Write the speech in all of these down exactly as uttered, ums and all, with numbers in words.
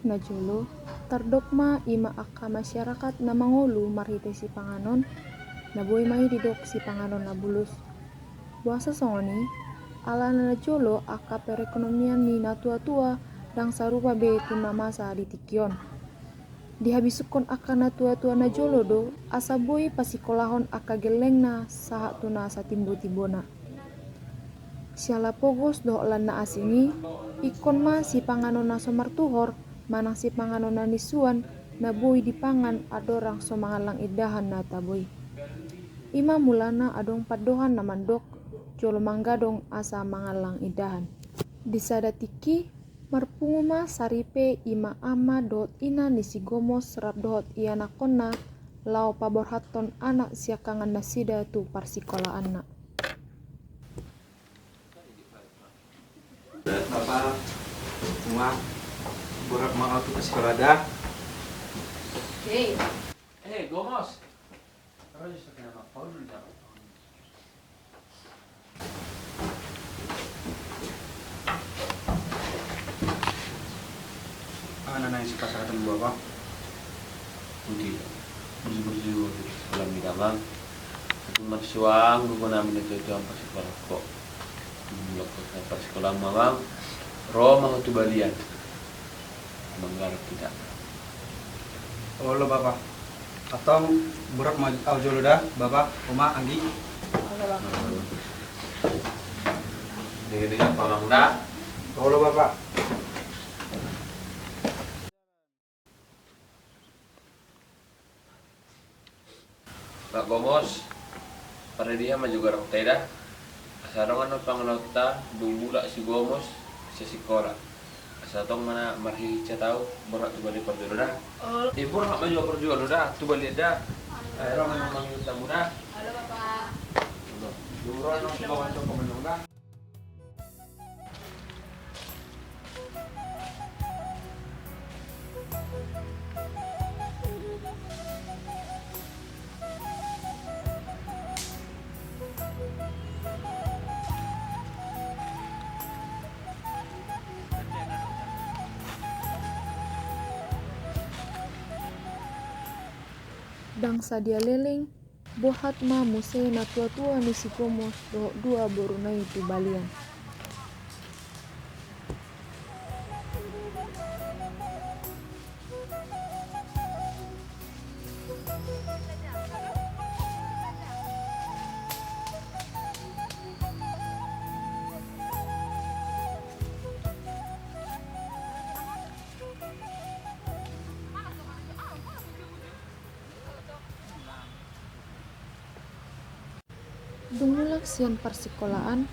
Najolo, tardok ma i ma angka masyarakat na mangolu marhite sipanganon, na boi ma i didok sipanganon na bulus. Boasa songon i, ala na najolo angka perekonomian ni natuatua ndang sarupa be tu na masa di tingki on. Dihabisukkon angka natuatua najolo do asa boi pasikolahon angka gellengna sahat tu na satimbutimbona. Siala pogos dohot lan na asing i, ingkon ma sipanganon na so martuhor manang sipanganon na nisuan na boi dipangan andorang so mangallang indahan na tabo i. I ma mulana adong pandohan na mandok, jolo manggadong asa mangallang indahan. Di sada tingki, marpungu ma saripe i ma ama dohot ina ni si Gomos rap dohot ianakkonna laho paborhathon anak siangkangan nasida tu parsikolaanna. Bapa, Uma, borhat ma au tu parsikola da. Hei. Eh, Gomos. Aha na naeng sipasahaton bapa? Puji, puji, puji, puji. Tung marsuang gogo nami na tuatua parsikola ho. Mulak tu parsikola ma, Bang. Ro ma ho tu balian. Manggarap hita. Olo, Bapa. Antong borhat ma au jolo da, Bapa, Uma, Anggi. Olo, Bapa. Dege-dege pamang da. Olo, Bapa. Mak Gomos, paradiha ma jo garongta i da. Asa adong annon pangalaonta dung mulak si Gomos sian sikola. Asa tong ma na marhihinsat au borhat tu balian parjolo da. Olo. Eh, borhat ma jo parjolo da tu balian da. Olo. Ai ro ma na mangihuthon hamu da. Olo, Bapa. Olo. Dung ro annon si Gomos, tong ma annon da. Ndang sadia leleng, borhat ma muse natuatua ni si Gomos dohot dua boruna i tu balian. Dung mulak sian parsikolaan,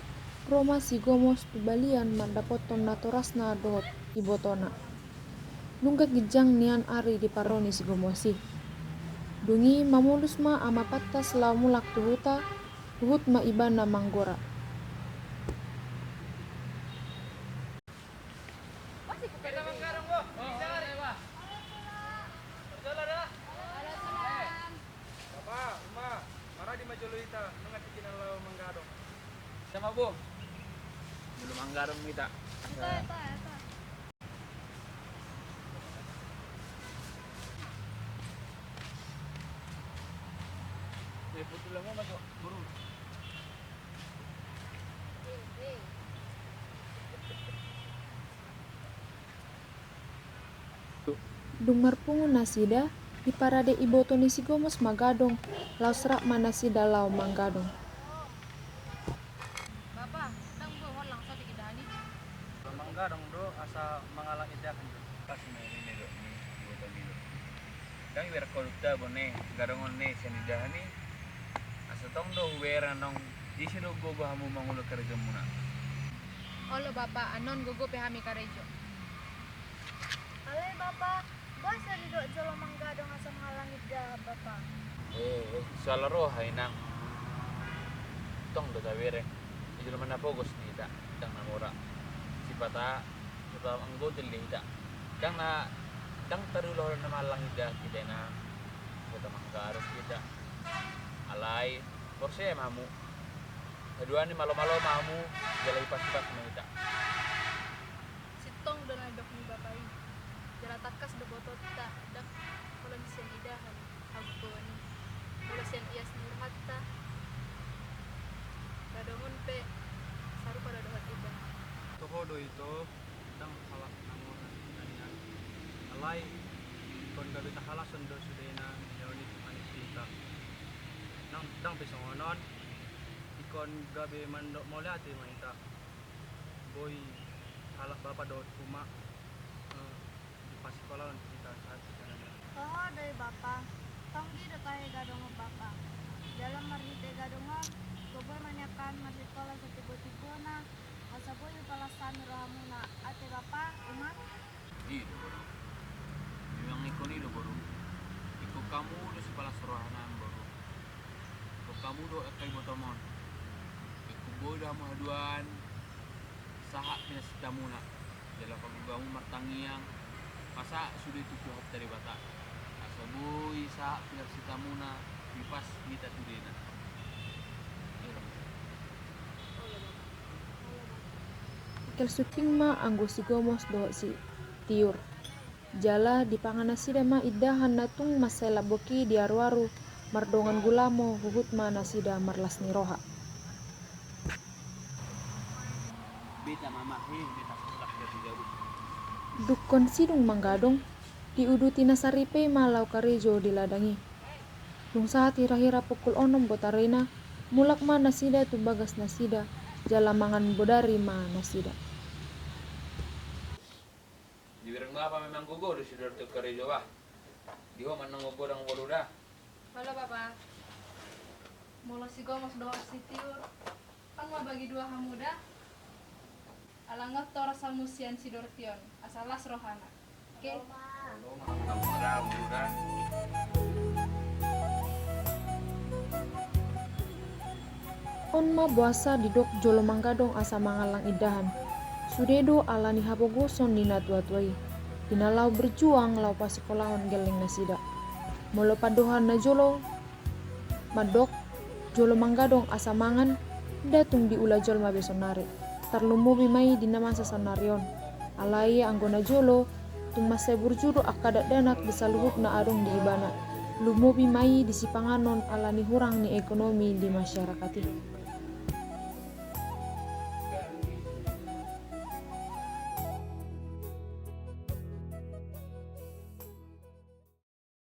ro ma si Gomos tu balian mandapothon natorasna dohot ibotona. Nunga ginjang nian ari di parro ni si Gomos i. Dung i mamolus ma ama pantas laho mulak tu huta, huhut ma ibana manggora. Beta manggadong, Bo. Parjolo da. Bapa, Uma, maradi ma jolo hita, nunga tingki na laho manggadong. Sama, Bo. Jolo manggadong hita. Eta, eta, eta. Eh, putul lama masuk, buru. Dung marpungu nasida, diparade iboto ni si Gomos ma gadong, laos rap ma nasida laho manggadong. Bapa, ndang boi ho langsung di indahan i? Manggadong do asa mangallang indahan do. Pas ma i, ninna do ni iboto ni do. Ndang ibereng ho do tabo ne, gadong on ne sian indahan i. Asa tong do hubereng annon ise do gogo hamu mangolu karejo muna. Olo, Bapa, annon gogo pe hami karejo. Alai, Bapa, boasa didok jolo manggadong asa mangallang indahan, Bapa? Eh, eh, so ala roha, Inang. Tong do tabereng. Jolo ma na pogos di hita, ndang na mora. Sipata, sipata anggo teli hita. Ndang na, ndang tarula holan na mangallang indahan hita, Inang. Sipata manggadong hita. Alai, porsea ma hamu. Haduan i malomalo ma hamu, jala ipas-ipas ma hita. Sintong do na nidok ni Bapa i. Jala tangkas do botoonta, ndang holan sian idahan hagogoon i. Molo sian ias ni rumanta, gadong on pe sarupa do dohot idahan. Toho do ito, ndang halak na mora na nian. Alai ingkon gabe tahalashon do sudena di na uli tu panis hita. Ndang, ndang pe songon on, ingkon gabe mandok mauliate ma hita. Boi halak bapa dohot uma, eh, dipasikolahon hita sahat sian na nian. Toho do i bapa, tonggi do tahe gadong on bapa. Jala marhite gadong on, gogo ma nian kan marsikola satibotibo na, asa boi hupalas hami rohamuna, ate bapa, uma. I do boru. Memang ingkon i do boru. Ingkon hamu do sipalas rohana boru. Ingkon hamu do angka ibotom on. Ingkon boi do hamu haduan sahat pinarsitamuna. Jala pagogo hamu martangiang, pasahat sude tu Tuhanta Debata, asa boi sahat pinarsitamuna, dipas hita sudena. I do. Tinggal suting ma anggo si Gomos dohot si Tiur. Jala dipangan nasida ma indahan na tung mansai lambok i di aruaru, mardongan gulamo huhut ma nasida marlas ni roha. Dungkon sidung manggadong, diuduti na saripe ma laho karejo di ladang i. Dung sahat hira-hira pukul onom botarina, mulak ma nasida tu bagas nasida, jala mangan bodari ma nasida. Dibereng bapa memang gogo do si Dortion karejo bah. Di ho ma nang gogo dang boru da. Halo bapa. Molo si Gomos dohot si Tiur, on ma bagi dua hamu da. Ala nga toras hamu sian si Dortion, asa las rohana. Oke. On ma boasa didok jolo manggadong asa mangallang indahan. Sude do ala ni hapogoson ni natuatua i. Di na laho berjuang laho pasikolahon gelleng nasida. Molo pandohan na jolo mandok, jolo manggadong asa mangan, nda tung diula jolma be saonari. Tarlumobi ma i di na masa saonari on. Alai anggo na jolo, tung mansai burju do angka dakdanak di saluhut na adong di ibana. Lumobi ma i di sipanganon ala ni hurang ni ekonomi di masyarakat i.